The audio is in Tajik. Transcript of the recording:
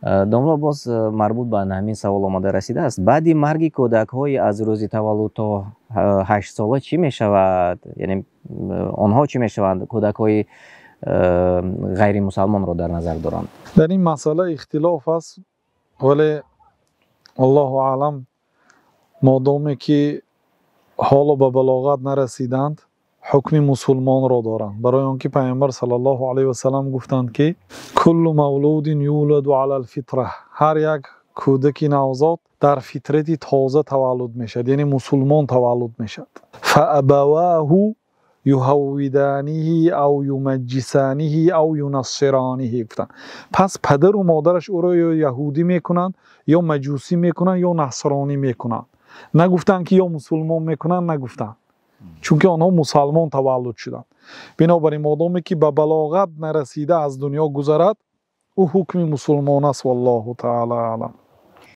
Домла, боз марбут ба ҳамин савол омада расидааст: баъди марги кӯдакҳои аз рӯзи таваллуд то 8 сола чӣ мешавад? Яъне онҳо чӣ мешаванд? Кӯдакҳои ғайримусалмонро дар назар доранд. Дар ин масъала ихтилоф аст, вале аллоҳу аълам, модоме ки ҳоло ба балоғат нарасиданд, ҳукми мусулмонро доранд, барои он ки Пайғамбар саллаллоҳу алайҳи васаллам гуфтанд, ки كل مولود يولد على الفطرة, ҳар як кӯдаки навзод дар фитрати тоза таваллуд мешавад, яъне мусулмон таваллуд мешавад. فأبواه يهودانه أو يمجسانه أو ينصرانه гуфтанд. Пас падару модараш ӯро ё яҳудӣ мекунанд, ё маҷусӣ мекунанд, ё насронӣ мекунанд. Нагуфтанд, ки ё мусулмон мекунанд, нагуфтанд, чунки онҳо мусалмон таваллуд шуданд. Бинобар ин, модоме ки ба балоғат нарасида аз дунё гузарад, ӯ ҳукми мусулмон аст. Валлоҳу таала аълам.